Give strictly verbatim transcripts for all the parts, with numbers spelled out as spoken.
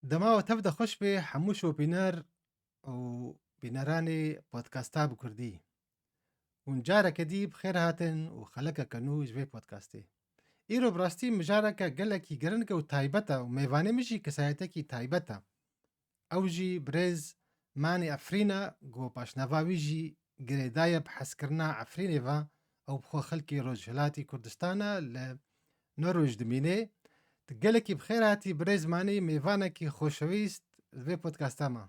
Dema we tev de xweş be hemû şopîner û bîneranê podkasta bi kurdî. Hûn careke dî bi xêr hatin û xelekeke nû ji vê podkastê. Îro bi rastî mijareke gelekî giring e û taybet e û mêvanê min jî kesayetekî taybet e. Ew jî birêz Manî Efrîn e, ku paşnava wî jî girêdayî bi hezkirina Efrînê ve. Ew bi xwe xelkê Rojhilatî Kurdistan e, li Norwêc dimîne. Tu gelekî bi xêr hatî birêz Manî, mêvanekî xoşewîst li vê podkasta me.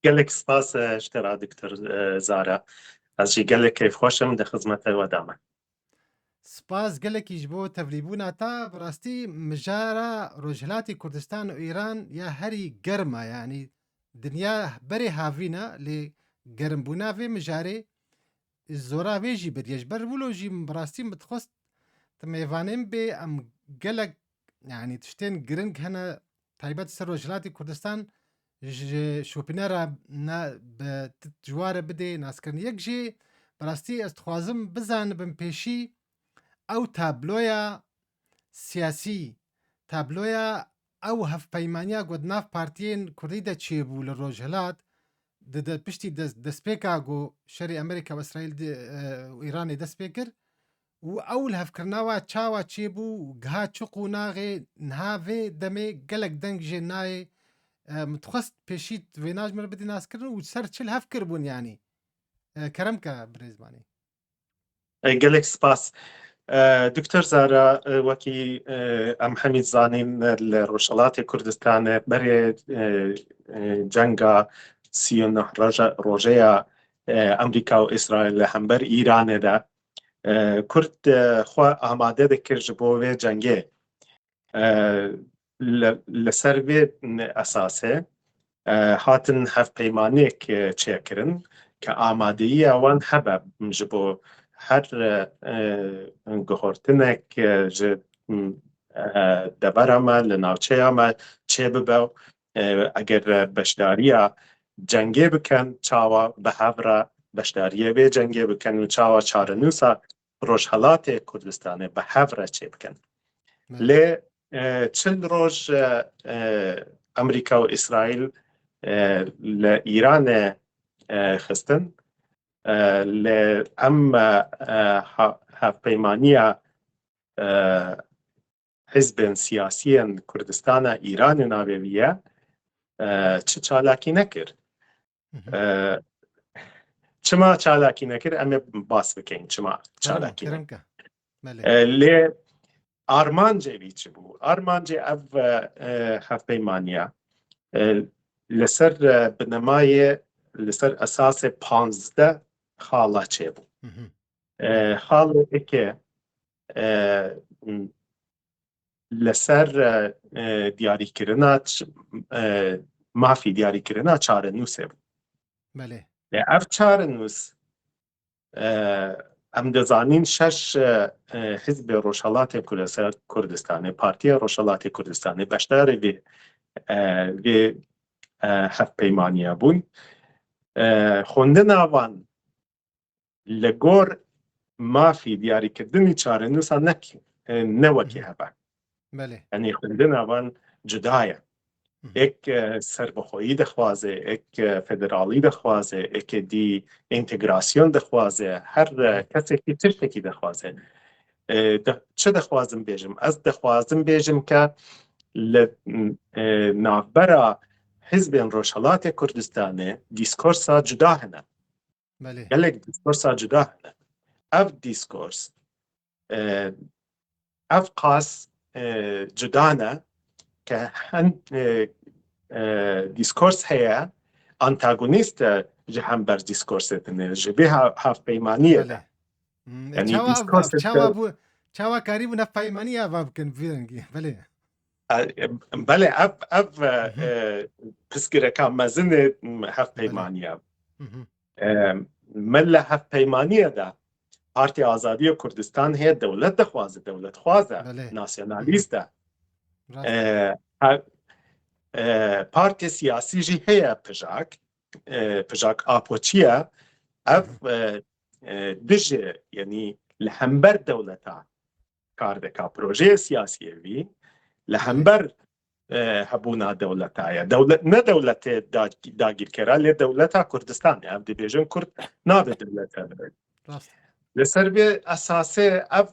Gelek spas, e, ji te re, Doktor, e, Zara. Ez jî gelek keyfxweş im, di xizmeta we de me. Spas gelekî ji bo tevlîbûna te. Bi rastî mijara Rojhilatê Kurdistan û Îran ya herî germ e, yanî dinya berê havîn e, lê germbûna vê mijarê zora vê jî biriye. Ji ber wilo jî bi rastî min dixwest tu mêvanê min bê, em gelek, yanî tiştên giring hene, taybet ser Rojhilatê Kurdistan ji şopînera ne bi t-, ji wa re bidê naskirin. Yek jê bi rastî ez dixwazim bizanibim pêşî ew tabloya siyasî, tabloya ew hevpeymaniya ku di nav partiyên kurdî de çêbû li Rojhilat, di, di piştî des-, destpêka ku şerê Amerîka û Îsraîl di, e, û Îranê dest pê kir, û ew lihevkirina wa çawa çêbû û giha çi qonaxê niha vê demê gelek deng jê nayê. E, min dixwest pêşî vêna ji min re bidî naskirin û ser çi lihev kiribûn, yanî. E, kerem ke birêz Manî. E, gelek spas. E, Doktor Zara, e, wekî, e, em hemî zanîn, e, li Rojhelatê Kurdistanê berê, e, e, cenga sî û neh roje-, rojeya, e, Amerîka û Îsraîl li hember Îranê de, e, Kurd, e, xwe amade dikir ji bo vê cengê. E, li, li ser vê esasê, e, hatin hevpeymaniyek, e, çêkirin ke amadeyiya wan hebe ji bo her, e, e, guhortinek, e, ji, e, devera me, li navçeya me çêbibe. E, eger beşdariya cengê bikin, çawa bi hev re beşdariyê vê cengê bikin û çawa çarenûsa Rojhelatê Kurdistanê bi hev re çêbikin. Belê. Lê, e, çil roj, e, e, Amerîka û Îsraîl, e, li Îranê, e, xistin, e, lê em, e, e, ha-, hevpeymaniya, e, hizbên siyasiyên Kurdistana Îranê navê wî ye, e, çi çalakî nekir. Hı hı. E, çima çalakî nekir? Em ê bas bikeyin çima çalakî nekir. Kerem ke. Belê. E, lê armancê wî çi bû? Armancê ev, e, e, hevpeymaniya, e, li ser, e, binemayê, li ser esasê panzdeh xala çêbû. Hı hı. E, xalê eke, e, m-, li ser, e, e, diyarîkirina ç-, e, mafî diyarîkirina çarenûsê bû. Belê. Lê ev çarenûs, e, em dizanîn şeş, e, e, hizbê Rojhelatê Kurdistan-, Kurdistanê, Partiya Rojhelatê Kurdistanê beşdarê vê, e, vê, e, hevpeymaniya bûn. E, xwendina wan li gor mafî diyarîkirdinî çarenûsa nek, e, ne wekî Hı hı. heve. Belê. Yanî xwendina van cuda ye. Hı hı. Ek, e, serbixweyî dixwaze, ek, e, federalî dixwaze, eke dî entegrasyon dixwaze, her, e, Hı. kesekî tiştekî dixwaze. E, de, çi dixwazim bêjim? Ez dixwazim bêjim ke li, e, navbera hizbên Rojhelatê Kurdistanê dîskorsa cuda hene. Belê. Gelek dîskorsa cuda hene. Ev dîskors, e, ev qas, e, cuda ne ke hen, e, e, dîskors heye, antagonîst e ji hember dîskorsê din e, ji vê ha-, hevpeymaniyê de. Belê. Hmm, e, Yanî çawa ev, dîskors ev çawa e bû, çawa karîbûn ev peymaniya ava bikin vî rengî? Belê. E, belê, ev, ev, e, Hı hı. e, pirsgirêka mezin e, m, Belê. hevpeymaniya. Hı hı. E, me li hevpeymaniyê de Partiya Azadiya Kurdistan heye, dewlet dixwaze, dewletxwaz e, Belê. nasyonalîst e. Rast. E, he-, e, partê siyasî jî heye, PJAK, e, PJAK Apo çi ye? Ev, Hı hı. e, e, dijî, yanî li hember dewleta kar dika, projeyê siyasî ye vî, li Belê. hember e, hebûna dewleta ye. Dewlet, ne dewletê da-, dagîrkera, lê dewleta Kurdistanê. Ev dibêjin Kurd nabe dewlete be. Rast. Li ser vê esasê ev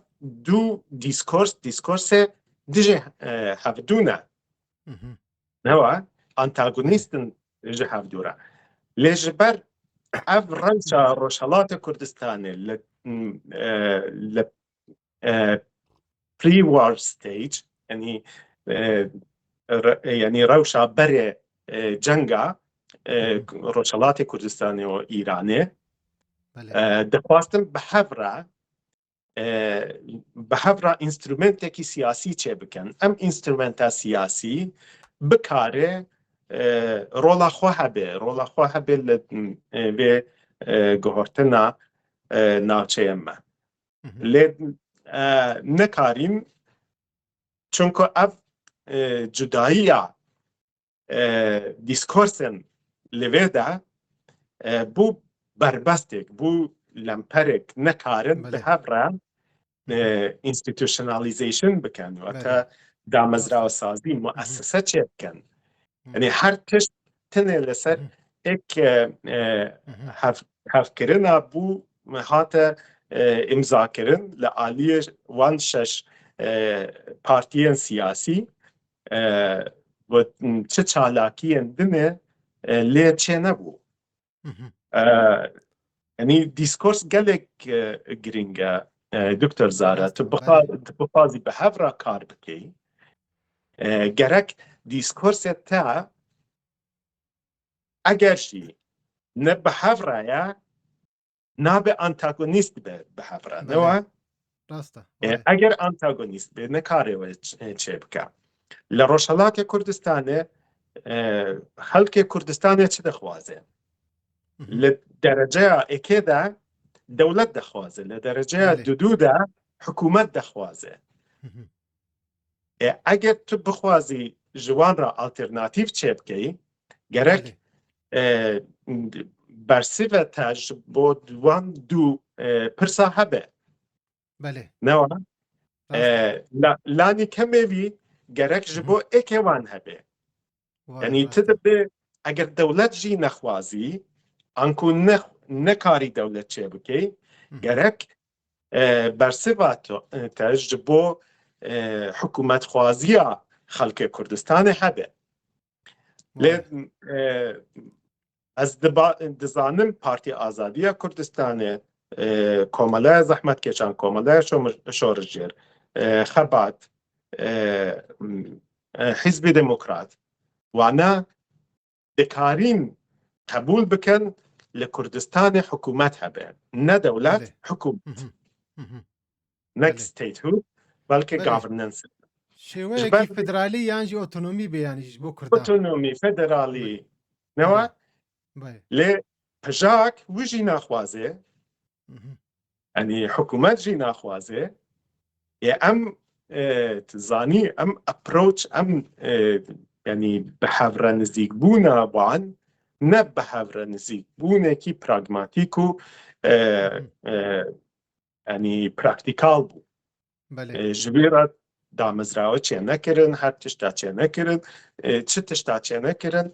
du dîskors, dîskorsê dijî, e, hevdû ne. Hı hı. Newa, antagonîst in ji hevdû re. Lê ji ber ev rewşa Rojhelatê Kurdistanê li, e, li, e, pre-war stage, yanî, e, re-, yanî rewşa berê, e, cenga, e, Hı hı. Rojhelatê Kurdistanê û Îranê, Belê. e, dixwastin bi hev re e, bi hev re înstrumentekî siyasî çêbikin. Em înstrumenta siyasî bikare, e, rola xwe hebe, rola xwe hebe li, e, vê, e, guhertina, e, navçeyê me. Hı hı. Lê, e, nekarîn, çunku ev, e, cudayiya e, dîskorsên li vê de, e, bû berbestek, bû lemperek, nekarin Belê. bi hev re, Hı hı. e, institutionalization bikin, wate Belê. damezrawsazî, Hı hı. muessese çêbikin. Hı. Yanî her tişt tenê li ser Hı hı. ek, e, e, Hı hı. hev-, hevkirina bû hate, e, îmzakirin li aliyê wan şeş, e, partiyên siyasî. e, û çi çalakiyên din e, e, lê çênebû. Hı hı. E, yanî dîskors gelek, e, girîng e, e, Doktor Zara. Rast Tu e, bixwa-, belê. tu bixwazî bi hev re kar bikey. E, gerek dîskorsê te eger jî ne bi hev re ye, nabe antagonîst be bi hev re, Belê. ne wa? Rast e, E, wayê. eger antagonîst be, nikare wê ç-, e, çê bike. Li Rojhelatê Kurdistanê, e, xelkê Kurdistanê çi dixwaze? Hı hı. Li dereceya êkê de dewlet dixwaze, li dereceya Belê. dudû de hikûmet dixwaze. Hı hı. E, eger tu bixwazî ji wan re alternatîf çêbikeyî, gerek, Belê. e, bersiva te ji bo wan du, e, pirsa hebe. Belê. Ne wa? Rast e. E, la-, lanî kemê vî gerek ji Hı hı. bo êkê wan hebe. Vay, Yanî rast tu e. dibe, eger dewlet jî nexwazî, anku ne, nekarî dewlet çêbikey, Hı hı. gerek, e, bersiva to-, e, te ji bo, e, hikûmetxwaziya xelkê Kurdistanê hebe. Lê, Vay. e, ez diba-, dizanim Partî Azadiya Kurdistanê, e, Komeleya Zehmetkeşan, Komeleya Şomir-, Şorijêr, e, Xebat, e, m-, e, Hizbê Demokrat, wana dikarîn qebûl bikin li Kurdistanê hikûmet hebe. Ne dewlet, Belê. hikûmet. Hı hı. Hı hı. Nek Belê. statehood, belkî Belê. governance. Şêweyekî Ji ber federalî yan jî otonomî be, yanî ji bo Kurdan. Otonomî, federalî. Belê. Ne wa? Belê. Belê. Lê PJAK wî jî naxwaze. Hı hı. Yanî hikûmet jî naxwaze. Ê em, e, tu zanî, em approach, em, e, yanî bi hev re nizîkbûna wan, ne bi hev re nizîkbûnekî pragmatîk û, e, Hı hı. e, yanî praktîkal bû. Belê. E, ji vî re damezrawe çênekirin, her tişta çênekirin, e, çi tişta çênekirin,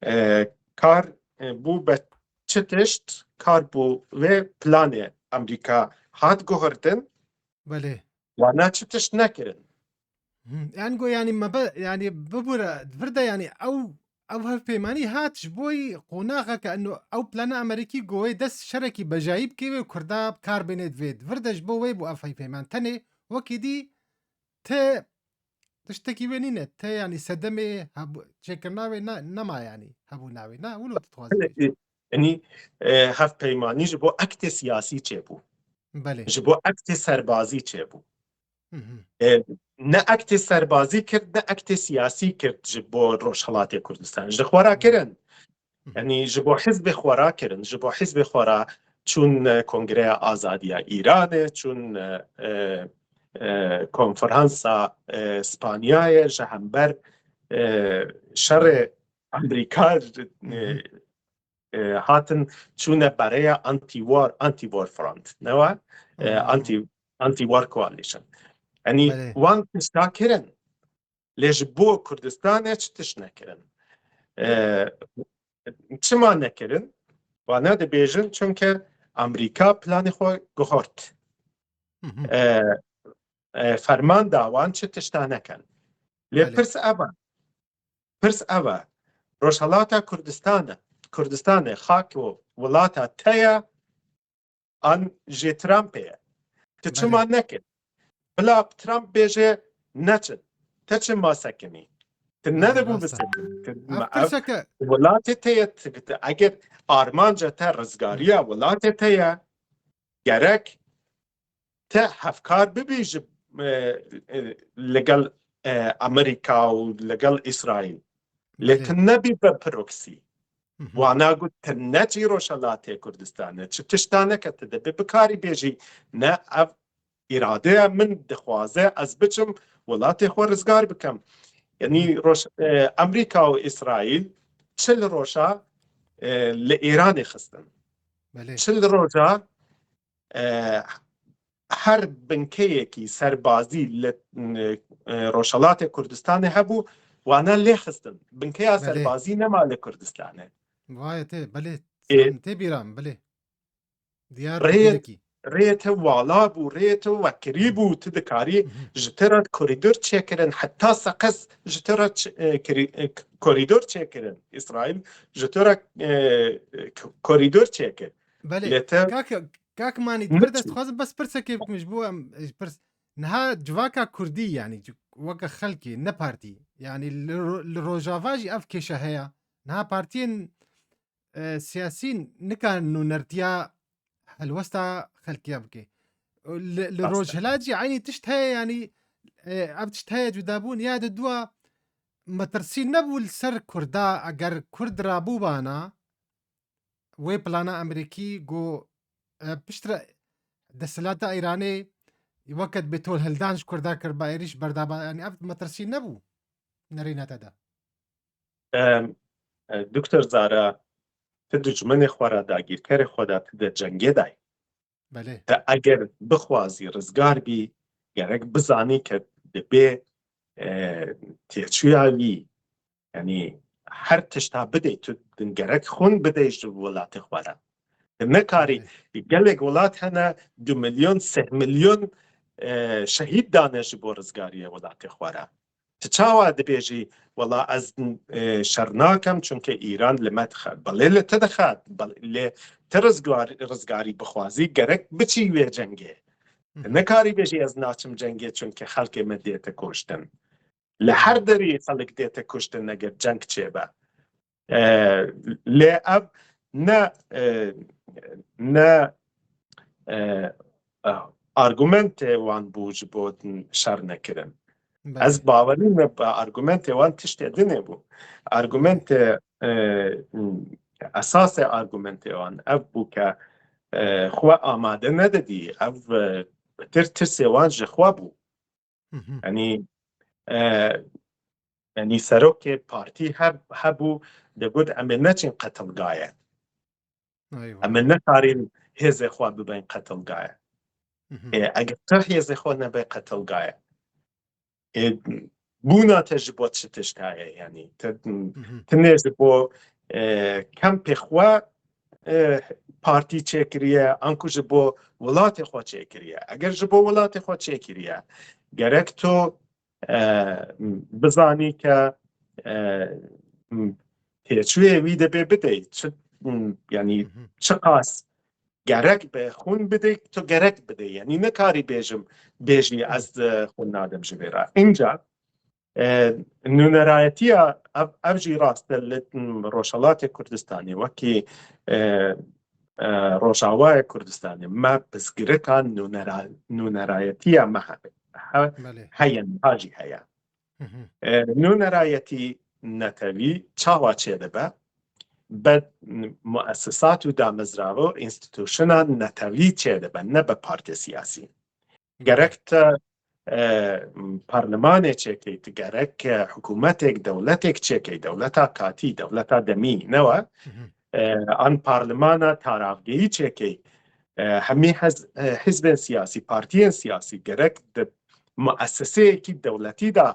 e, kar, e, bû be çi tişt, kar bû vê planê Amerîka hat guhertin, Belê. wana çi tişt nekirin. Hı, yanî go, yanî me be, yanî bibûre, vir de, yanî ew, ew hevpeymanî hat ji bo yî qonaxeke eno ew plana Amerîkî go wê dest şerekî bejayî bike wê Kurda kar bêne divê. Vir de ji bo wê bû ev hevpeyman. Tenê wekî dî te tiştekî wê nîne. Te, yanî sedemê hebû-, çêkirina wê ne, nema, yanî hebûna wê. Ne, wilo tu dixwazî bêjî. Yanî, e, hevpeymanî ji bo aktê siyasî çêbû. Belê. Ji bo aktê serbazî çêbû. Hı hı. E, ne aktê serbazî kir, ne aktê siyasî kir ji bo Rojhelatê Kurdistan. Ji xwe re Hı. kirin. Hı hı. Yanî ji bo hizbê xwe re kirin. Ji bo hizbê xwe re çûn, e, Kongreya Azadiya Îranê, çûn, e, e, e, konferansa, e, Spanyayê ji hember, e, şerê Hı hı. Amerîka, Hı hı. e, e, hatin çûne bereya anti-war, anti-war front, ne wa? E, Hı hı. anti, anti-war coalition. Yanî Belê. wan tişta kirin. Lê ji bo Kurdistanê çi tişt nekirin? E, çima nekirin? Wana dibêjin, çunke Amerîka planê xwe guhort. E, e, ferman da wan çi tişta nekin. Lê pirs ev e. Pirs ev e. Rojhelata Kurdistan e. Kurdistanê xak û welata te ye, an jê Trumpê ye. Tu çima nekir? Bila Trump bêje neçin. Te çima sekinî? Tu nedibû bisekinî. Tu, ev, ev welatê te ye. Tu, tu, eger armanca te rizgariya welatê te ye, gerek te hevkar bibî ji, e, e, li gel, e, Amerîka û li gel Îsraîl. Lê tu nebî be proxy. Wana got, tu ne çî Rojhelatê Kurdistanê, çi tişta neke, tu dibê bikarî bêjî, ne, ev îradeya min dixwaze ez biçim welatê xwe rizgar bikim. Yanî roj, e, Amerîka û Îsraîl çil roja, e, li Îranê xistin. Çil roja, e, her binkeyekî serbazî li, e, Rojhelatê Kurdistanê hebû, wana lê xistin. Binkeya serbazî nema li Kurdistanê. Vay tê, belê. Ê, em tê bîra min, belê. Diyar rê-, rê te wala bû, rê te wekirî bû, tu dikarî ji te re korîdor çêkirin, heta Seqez ji te re ç-, e, kirî-, e, k-, korîdor çêkirin. Îsraîl ji te re, e, e, k-, korîdor çêkir. Belê. Lê te kak, kak Manî, ne bir dest çi? Dixwazim bes pirsekê bikim ji bo em, e, pirs. Niha civaka Kurdî, yanî, ci-, weke xelkê, ne partî. Yanî, li ro-, li Rojava jî ev kêşe heye. Niha partiyên, e, siyasî nikarin nûnertiya helwesta xelkiya bike. Li, li Rojhilat jî eynî tişt heye, yanî, e, ev tişt heye, cudabûn ya di dua metirsî nebû li ser Kurda, eger Kurd rabûbana, wê plana Amerîkî ku, e, piştre desthilata Îranê weke dibê tolhildan ji Kurda kir, ba êrîş berdaba, yanî ev metirsî nebû nerîna te de. Em, e, Doktor Zara, tu dijminê xwe re, dagîrkerê xwe de, tu de cengê dayî. Belê. Te eger bixwazî rizgar bî, gerek bizanî ke dibê, e, têçûya wî, yanî her tişta bidê, tu din gerek xwin bidê ji welatê xwe re. Tu nekarî, gelek welat hene du milyon, sê milyon, e, şehîd dane ji bo rizgariyê welatê xwe re. Tu çawa dibêjî, wela ez, e, şer nakem, çunke Îran li me dixe. Belê li te dixe, bel-, lê tu rizgar-, rizgarî bixwazî, gerek biçî wê cengê. Hı hı. Nekarî bêjî ez naçim cengê, çunke xelkê me dête kuştin. Li her derî xelk dête kuştin, eger ceng çêbe. E, lê ev ne, e, ne, e, e, argumentê wan bû ji bo şer nekirin. Belê. Ez bawerî me bi argumentê wan tiştê dinê bû. Argumentê, e, esasê argumentê wan ev bû ke, e, xwe amade nedidî. Ev, e, pitir tirsê wan ji xwe bû. Hı hı. Yanî, e, yanî serokê partî heb-, hebû, digot, "Em ê neçin qetilgayê. Eyvallah. Em ê nekarîn hêzê xwe bibin qetilgayê." Hı hı. E, eger tu hêzê xwe nebe qetilgayê, e, bûna te ji bo çi tişt heye? Yanî, te, hı hı, tinê ji bo, e, kempê xwe, e, partî çêkiriye, anku ji bo welatê xwe çêkiriye. Eger ji bo welatê xwe çêkiriye, gerek tu, e, bizanî ke, e, têçûyê wî dibê bidey. Çi, yanî, hı hı, çiqas gerek be xwin bidê, tu gerek bidê. Yanî nekarî bêjim, bêjî ez, e, xwin nadim ji vê re. Înca, e, nûnerayetiya ev, ev jî rast e li, m, Rojhelatê Kurdistanê, wekî, e, e, Rojavayê Kurdistanê, me pirsgirêka nûnera-, nûnerayetiya me he-, he-, belê, heye, niha jî heye. Hı hı. E, nûnerayetî netewî çawa çêdibe? Be muessesat û damezrava û înstîtusyona netewî çêdibe, ne be partê siyasî. Gerek te, e, parlemanê çêkey, tu gerek, e, hikûmetek, dewletek çêkey, dewleta katî, dewleta demî, ne we? Hı hı. E, an parlemana taravgehî çêkey. E, hemî hez-, e, hizbên siyasî, partiyên siyasî gerek di muesseseyekî dewletî de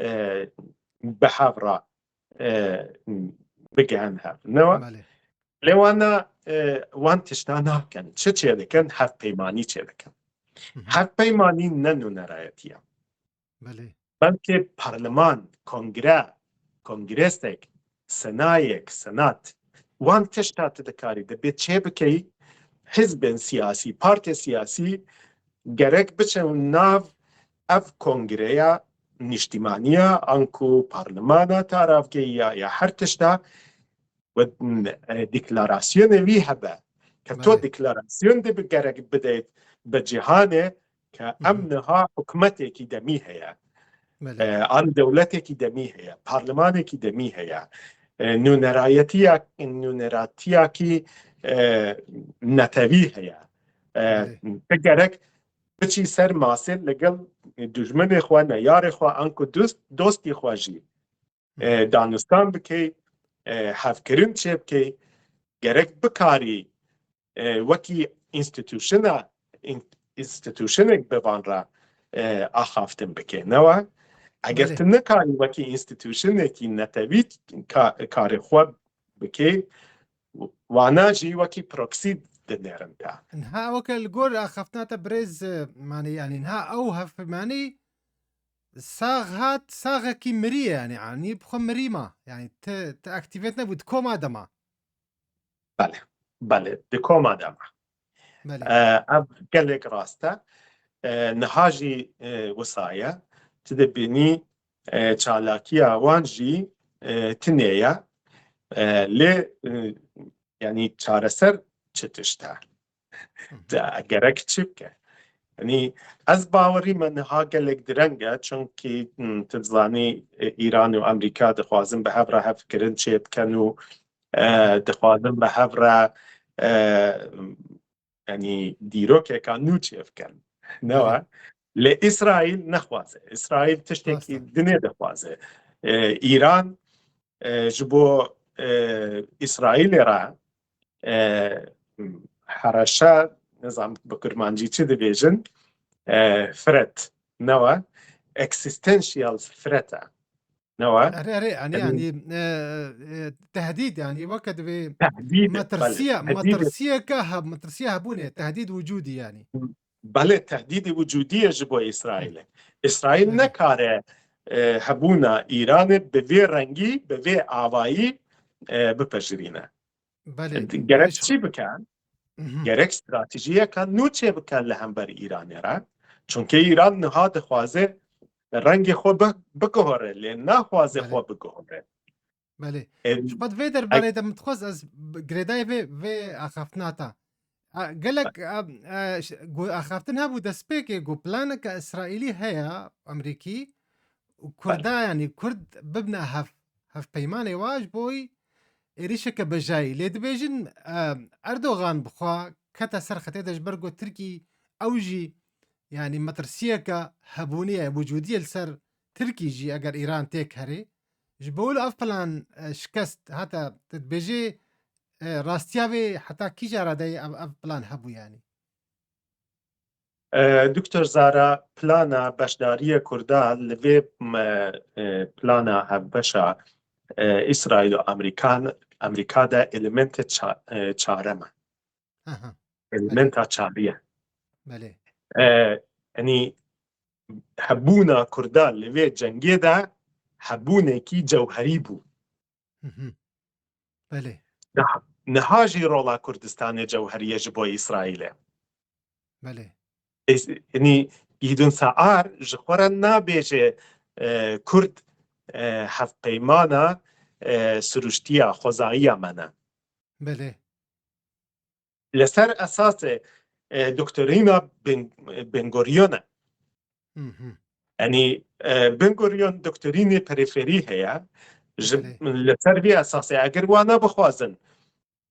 e, bi hev re, e, bigihin hev. Ne wa? Belê. Lê wana, e, wan tişta nakin. Çi çê dikin? Hevpeymanî çê dikin. Hı hı. Hevpeymanî ne nûnerayetî ye. Belê. Belkî parleman, kongre, kongresek, senayek, senat, wan tişta tu dikarî dibê çê bikey, hizbên siyasî, partê siyasî gerek biçin nav ev kongreya niştîmaniya, anku parlemana taravgeyiya ya her tişta, we, e, deklarasyonê wî hebe. Ke to Belê. deklarasyon de bi gerek bideyt bi cîhanê ke Hı hı. em niha hikûmetekî demî heye. Belê. E, an dewletekî demî heye, parlemanekî demî heye. E, nûnerayetiya-, nûneratiyakî, e, netewî heye. E, Belê. Ti gerek biçî ser masê li gel dijminê xwe, neyarê xwe, anku dost, dostî xwe jî e, danistan bikey, e, hevkirin çê bikey, gerek bikarî, e, wekî înstîtusyona-, în-, înstîtusyonek bi van re, e, axaftin bikey. Ne wa? Eger Belê. tu nikarî wekî înstîtusyonekî netewî ka-, karê xwe bikey, wana jî wekî proxy dinêrin te. Niha weke li gor axaftina te birêz, e, manî, yanî niha ew hevpeymanî sax hat, saxekî mirî ye, yanî, anî bi xwe mirî ma. Yanî ti, ti aktîvêt nebû, di koma de ma. Belê, belê, di koma de ma. Belê. E, ev gelek rast e. E, niha jî, e, wisa ye. Tu dibînî, e, çalakiya wan jî, e, tinê ye. E, lê, e, yanî çareser çi tişt e? Hı hı. De, gerek çi bike? Yanî ez bawerî me niha gelek direng e, çunkî, hmm, tu dizanî, e, Îran û Amerîka dixwazin bi hev re hevkirin çê bikin û, e, Hı hı. dixwazin bi hev re, e, yanî dîrokeka nû çê bikin. Ne Belê. wa? Lê Îsraîl nexwaze. Îsraîl tiştekî Rast e. dinê dixwaze. E, Îran, e, ji bo, e, Îsraîlê re, e, hereşa, nizam bi kurmancî çi dibêjin, e, threat, ne wa? Existential threat e. Ne wa? Erê, erê, yanî, Yanî yanî, e, e, tehdîd, yanî, weke divê Tehdîd e, belê. metirsiye, Tehdîd e. metirsiyeke heb-, metirsiye hebûnê, tehdîd wicûdî, yanî. Belê, tehdîdê wicûdî ye ji bo Îsraîlê. Îsraîl Belê. nekare, e, hebûna Îranê bi vê rengî, bi vê avayî, e, bipejirîne. Belê, E, gerek belê. çi bike? Mhm. Gerek stratejiyeka nû çê bike li hember Îranê re. Çunke Îran niha dixwaze rengê xwe bi-, biguhore, lê naxwaze Belê. xwe biguhore. Belê. E, Ji xwe di vê derbarê de min dixwest ez b-, girêdayê vê, vê axaftina te. A, gelek, a, a, ş-, gu-, axaftin hebû destpêkê ku planeke Îsraîlî heye, Amerîkî, û Kurda, Belê. yanî Kurd bibine hev-, hevpeymanê wa ji bo êrîşeke bejayî. Lê dibêjin, e, Erdogan bi xwe kete ser xetê de ji ber ku Tirkî ew jî, yanî metirsiyeke hebûnî ye, wicûdî ye li ser Tirkî jî eger Îran têk herê. Ji bo wilo ev plan, e, şikest hate, tu dibêjê, e, rastiya vê heta kîja radeyê ev, ev plan hebû yanî? E, Doktor Zara, plana beşdariyê Kurda li vê, m, e, plana hevbeşa, e, Îsraîl û Amerîkan-, Amerîka de elementê ça-, e, çarem e. Aha. Elementa çarî ye. Belê. E, yanî hebûna Kurda li vê cengê de hebûnekî cewherî bû. Hı hı. Belê. Niha, niha jî rola Kurdistanê cewherî ye ji bo Îsraîlê. Belê. Ez, yanî Îdun Saar ji xwe re nabêje, e, Kurd, e, hevpeymana, e, siruştiya, xwezayiya me ne. Belê. Li ser esasê, e, doktorîna Ben, Ben Gurion e. Hı hı. Yanî, e, Ben Gurion doktorînê perîferî heye. Ji, Belê. li ser vî esasê eger wana bixwazin,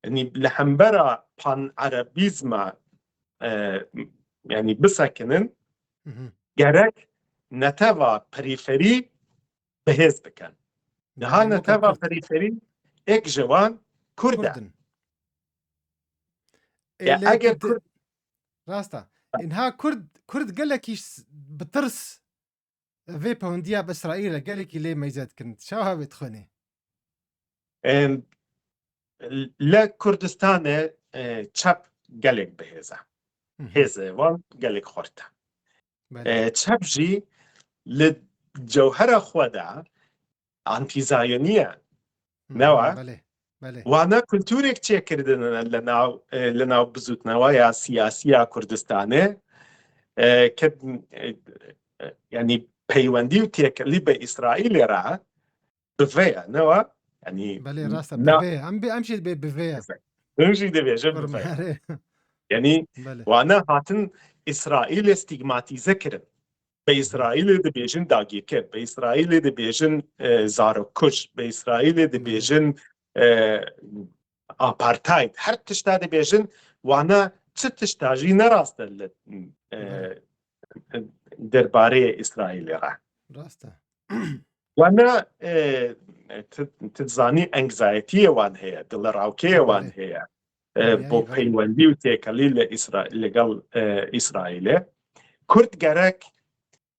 yanî li hembera pan-erebîzma, e, yanî bisekinin, Hı hı. gerek neteva perîferî bihêz bikin. Niha Belê, weke neteva Kurd. perîferî êk ji wan Kurd e. Kurd in. Ê, Ya lê eger tu di-, Kurd Rast e. Ê, niha Kurd, Kurd gelekî s-, bi tirs vê pewendiya bi Îsraîlê gelekî lê meyze dikin. Çawa vê dixwînî? Em, li Kurdistanê, e, çep gelek bihêz e. Hı hı. Hêzê wan gelek xurt e. Belê. E, çep jî li cewhera xwe de antîzayonî ye. Hı Ne hı, wa? Belê. Belê. Wana kulturek çêkirdin li nav, e, li nav bizûtnewa ya siyasî ya Kurdistanê, e, ke, e, e, yanî peywendî û têkelî bi Îsraîlê re bi vê ye, ne wa? Yanî Belê, rast e, na- bi vê ye. Em bi-, em jî dibê bi vê ye. Hûn jî dibêjin bi vê ye. Kurmanê. Yanî Belê. wana hatin Îsraîlê stîgmatîze kirin. Bi Îsraîlê dibêjin dagîrker, bi Îsraîlê dibêjin, e, zarokkuj, bi Îsraîlê dibêjin, e, apartheid. Her tişta dibêjin, wana çi tişta jî ne rast e li, e, Belê. derbarê Îsraîlê re. Rast e. Wana, e, tu, tu dizanî anxiety-yê wan heye, dilirawkeyê wan Belê. heye. E, Belê, bo ayê, belê. peywendî û têkelî li Îsra-, li gel, e, Îsraîlê. Kurd gerek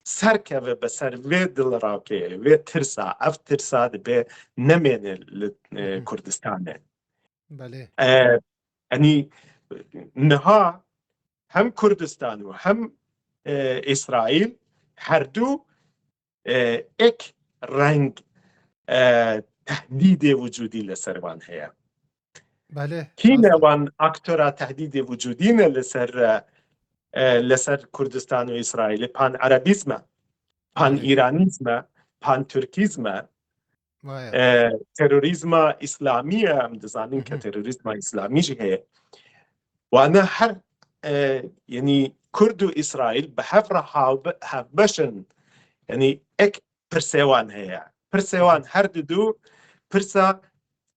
serkeve be ser vê dilirawkeyê, vê tirsa, ev tirsa dibe nemêne li, e, Hı hı. Kurdistanê. Belê. E, Yanî niha hem Kurdistan û hem, e, Îsraîl her du, e, ek reng, e, tehdîdê wicudî li ser wan heye. Belê, Kî ne rast e. wan aktora tehdîdê wicudî ne li ser, e, e, li ser Kurdistan û Îsraîlê? Pan-Erebîzm e, Belê. pan-Îranîzm e, pan-Tirkîzm e, Vay. e, terorîzma Îslamî ye, em dizanin Hı ke hı. terorîzma Îslamî jî heye. Wana her, e, yanî Kurd û Îsraîl bi hev re hawbe-, hevbeş in. Yanî ek pirsê wan heye. Pirsê Hı hı. wan her du du pirsa,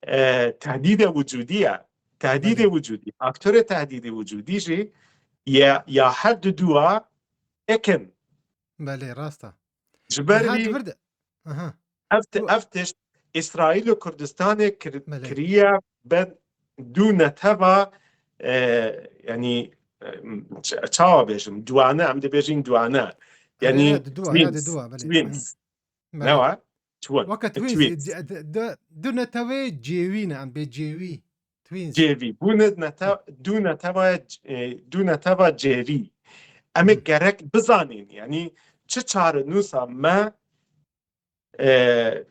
e, tehdîdê wicudî ye. Tehdîdê Belê. wicudî, aktorê tehdîdê wicudî jî ya, ya her du dua ek in. Belê, rast e. Ji ber Niha vî di vir de, aha. ev ti-, Tu ev tişt Îsraîl û Kurdistanê kir-, Belê. kiriye be du neteva, e, yanî, e, ç-, çawa bêjim, duane, em dibêjin duane. Erê, Yanî ya, di dua, ya, di twins, dua, belê. twins. Belê. Ne wa? Twin. Weke E, twins, twins. e, d-, d-, du netewê cêwî ne, em bê cêwî. Twins. Cêvî. Bûne nete-, du netewaya c-, e, du neteva cêvî. Em ê Hı. gerek bizanîn, yanî çi çarenûsa me, e,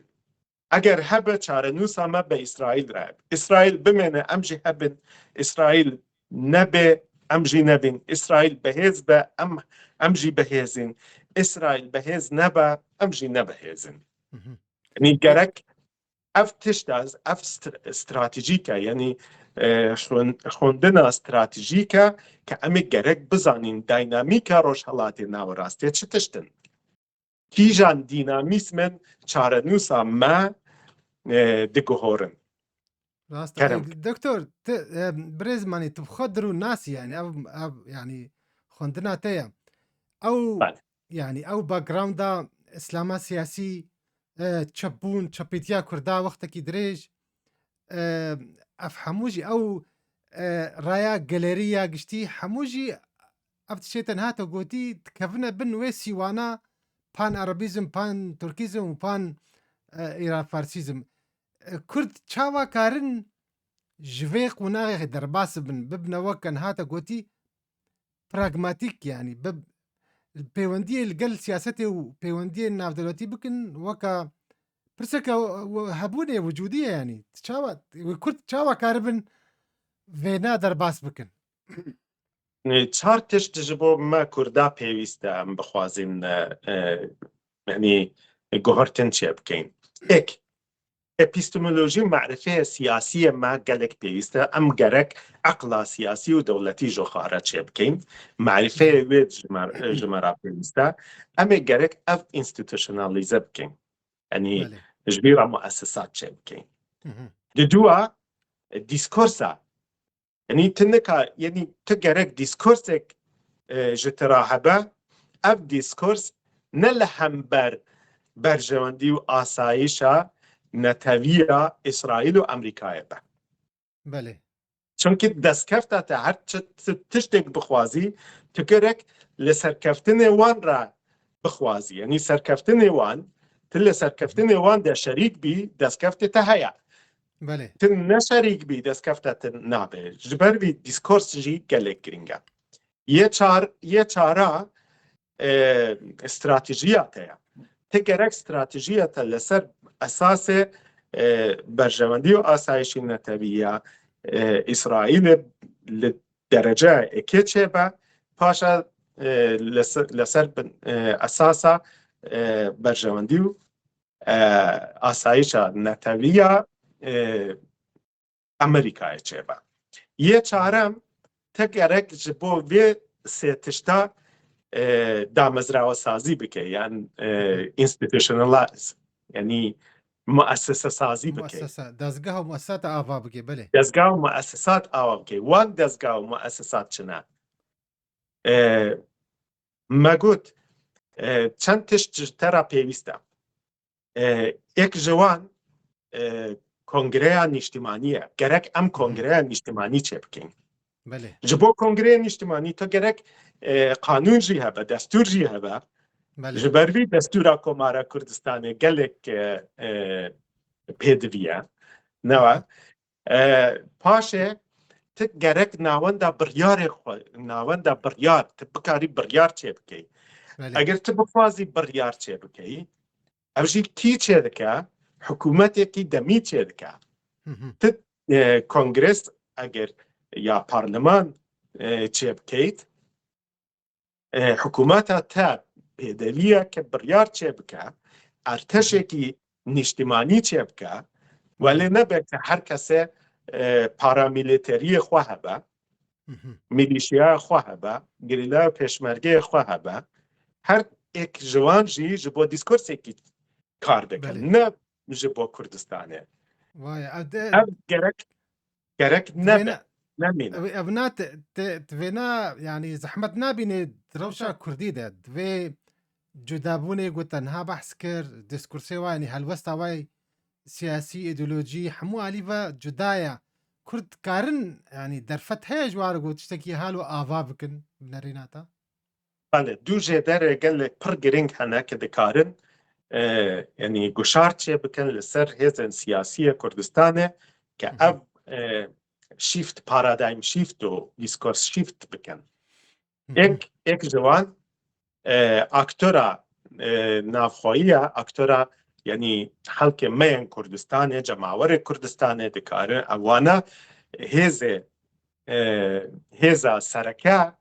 eger hebe çarenûsa me bi Îsraîl re. Îsraîl bimêne, em jî hebin. Îsraîl nebe, em jî nebin. Îsraîl bihêz be, em, em jî bihêzin. Îsraîl bihêz nebe, em jî nebihêzin. Hı hı. Yanî gerek ev tişt e, ev str-, stratejîk e, yanî, e, xwin-, xwendina stratejîk e ke em ê gerek bizanîn dînamîka Rojhelatê Nawerastê çi tişt in. Kîjan dînamîzmên çarenûsa me, e, diguhorin. Rast e. Kerem. Ey, doktor, ti, e, birêz Manî, tu bi xwe dirû nasî, yanî ev, ev, yanî xwendina te ye. Ew, Belê. yanî ew backgrounda Îslama siyasî, e, çepbûn, çepîtiya Kurda wextekî dirêj, e, ev hemû jî ew, e, raya gelêrî ya giştî, hemû jî ev tiştê te niha te gotî, dikevine bin wê sîwana pan-Erebîzm, pan-Tirkîzm û pan, e, Îran-Farsîzm. E, Kurd çawa karin ji vê qonaxê derbas bibin, bibine weke niha te gotî, pragmatîk, yanî bi peywendiyê li gel siyasetê û peywendiyên navdewletî bikin, weka pirseke hebûnê wicûdî ye, yanî çawa, wê Kurd çawa karibin vêna derbas bikin? Çar tişt ji bo me Kurda pêwîst e em bixwazin, e, e, yanî guhertin çêbikeyin. Ek, epistemolojî û marifeya siyasî ye me gelek pêwîst e. Em gerek eqla siyasî û dewletî ji xwe re çêbikeyin. Marifeyê wê ji me, ji me re pêwîst e. Em ê gerek ev înstîtusyonalîze bikin. Yanî Belê. ji vî re muessesat çêbikeyin. Hı hı. Di dua, e, dîskorsa. Yanî tu nika, yanî tu gerek dîskorsek, e, ji te re hebe, ev dîskors ne li hember berjewendî û asayişa netewî ya Îsraîl û Amerîkayê be. Belê. Çunkî destkefta te her çi, ti-, tiştek bixwazî, tu gerek li serkeftinê wan re bixwazî. Yanî serkeftinê wan, tu li serkeftinê wan de şerîk bî, destkeftê te heye. Belê. Tu ne şerîk bî, destkefta te nabe. Ji ber vî dîskors jî gelek giring e. Yê çar, yê çara, e, stratejiya te ye. Ti gerek stratejiya te li ser esasê, e, berjewendî û asayişî netewî ya, e, Îsraîlê li derece yekê çêbe, paşa, e, li se-, li ser bin, e, esasa, e, berjewendî û, e, asayişa netewî ya, e, Amerîkayê çêbe. Yê çarem, te gerek ji bo vê sê tişta, e, damezrawesazî bike, yan, e, institutionalize, yanî muessesesazî bike. Muessese, dezgah û muessesat ava bike, belê. Dezgah û muessesat ava bike. Wan dezgah û muessesat çi ne? E, me got, e, çend tişt ji te re pêwîst e. E, yek ji wan, e, kongreya nîştimanî ye. Gerek em kongreya nîştimanî çêbikin. Belê. Ji bo kongreya nîştimanî tu gerek, e, qanûn jî hebe, destûr jî hebe. Belê. Ji ber vî destûra Komara Kurdistanê gelek, e, e, pêdivî ye. Newe. E, paşê tu gerek navenda biryarê xwe, navenda biryar, tu bikarî biryar çêbikey. Belê. Eger tu bixwazî biryar çêbikey, ev jî kî çêdike? Hikûmetekî demî çêdike. Hı hı. Tu, e, kongres eger ya parleman, e, çêbikeyt, e, hikûmeta te pêdeviye ke biryar çêbike, erteşekî nîştimanî çêbike, welê nebe ke her kese, e, paramîlîteriyê xwe hebe, Hı hı. milîşiyaya xwe hebe, gerîlaya pêşmergeyê xwe hebe, her yek ji wan jî ji bo dîskursekî kar bikin, Belê. ne ji bo Kurdistanê. Vay, ev de Ev gerek, gerek nebe, Divêne- nemîne. Ev, ev na te, te, divêna, yanî zehmet nabîne di rewşa Kurdî de. Divê cudabûnê ku te niha behs kir, diskursê wa, yanî helwesta wa siyasî, îdeolojî, hemû alî ve cuda ye. Kurd dikarin, yanî derfet heye ji wan re ku tiştekî halo ava bikin bi nerîna te? Belê, du jêderê gelek pir girîng hene ke dikarin, e, yanî guşar çêbikin li ser hêzên siyasî yê Kurdistanê ke Hı hı. ev, e, shift, paradigm shift û discourse shift bikin. Hı hı. Ek, ek ji wan, e, aktora, e, navxweyî ya, aktora, yanî xelkê me yên Kurdistanê, cemawerê Kurdistanê dikarin, ewana hêzê, e, hêza sereke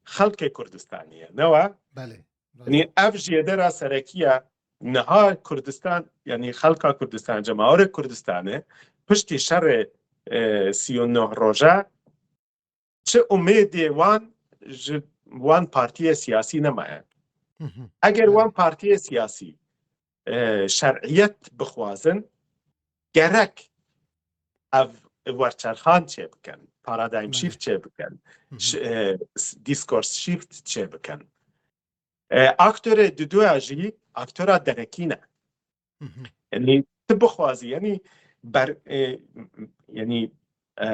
xelkê Kurdistanê ye. Newe? Belê. Yanî ev jêdera serekî ye. Niha Kurdistan, yanî xelka Kurdistan, cemawerê Kurdistanê piştî şerê, e, sî û neh roja çi umêdê wan ji wan partiyê siyasî nemaye. Hı hı. Eger Belê. wan partiyê siyasî, e, şer'iyet bixwazin, gerek ev werçerxan çêbikin, paradigm Belê. shift çêbikin, Hı hı. ş-, e, s-, discourse shift çêbikin. E, aktorê didoya jî aktora derekî ne. Hı hı. Yanî tu bixwazî, yanî ber-, e, yanî, e,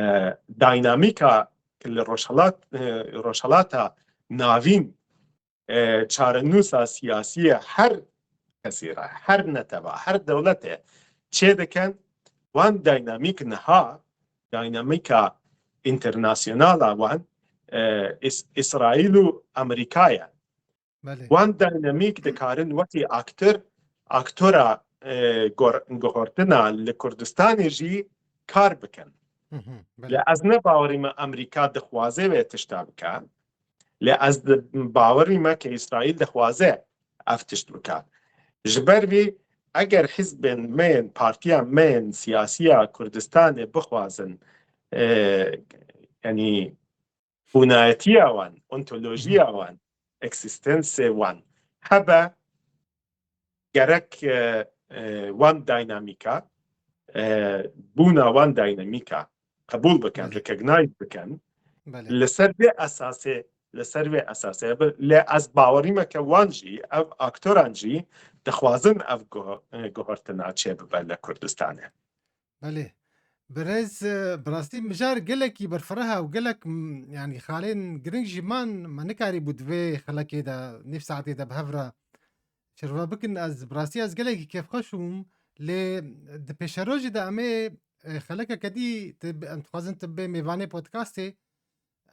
dînamîka li Rojhelat-, e, Rojhelata Navîn, e, çarenûsa siyasî ye her kesî re, her neteva, her dewletê çêdikin, wan dînamîk niha, dînamîka înternasyonala wan, e, Îs-, Îsraîl û Amerîka ye. Belê. Wan dînamîk dikarin wekî aktor, aktora, e, gor-, guhortina li Kurdistanê jî kar bikin. Hı hı. Lê Belê. ez ne bawerî me Amerîka dixwaze vê tişta bike. Lê ez di bawerî me ke Îsraîl dixwaze ev tişt bike. Ji ber vî eger hizbên me yên, partiya me yên siyasî ya Kurdistanê bixwazin, e, yanî bûnayetiya wan, ontolojiya wan, eksîstensê wan hebe, gerek, e, e, wan dînamîka, e, bûna wan dînamîka qebûl bikin, Belê. recognize bikin. Belê. Li ser vê esasê, li ser vê esasê bi, lê ez bawerî me ke wan jî, ev aktoran jî dixwazin ev guh-, e, guhertina çêbibe li Kurdistanê. Belê. Birêz, e, bi rastî mijar gelekî berfireh e û gelek, m, yanî xalên giring jî man, me nikarîbû di vê xelekê de, nîv saetê de bi hev re Şerva bikin, ez bi rastî ez gelekî kêfxweş bûm. Lê di pêşerojê de em ê, e, xelekeke dî tu bi-, em dixwazin tu bê mêvanê podcastê.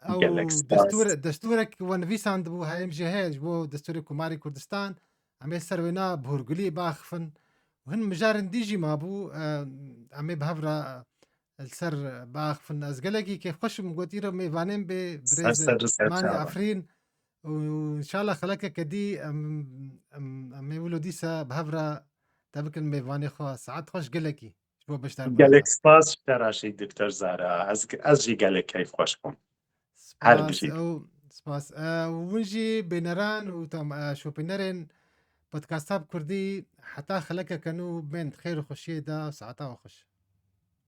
Ew Gelek spas. destûr, destûrek we nivîsandibû, heyîm jî heye ji bo destûrê Komarê Kurdistan. Em ê ser wêna bi hûrgulî biaxifin. Û hin mijarên dî jî mabû, e, em ê bi hev re li ser biaxifin. Ez gelekî kêfxweş im, got îro mêvanên bê Ser birêz ser ser Manî çava. Efrîn. Û înşallah xelekeke dî em, em, em ê wilo dîsa bi hev re te bikin mêvanê xwe. Saet xweş gelekî ji bo beşdarbûna Gelek xwe. spas ji te re jî Doktor Zara. Ez, ez jî gelek keyfxweş bûm. Her Spas, bijî. Ew, spas. E, û hûn jî bêneran û tam, e, şopînerên podcasta bi kurdî heta xelekeke nû bên di xêr û xweşiyê de, saeta we xweş.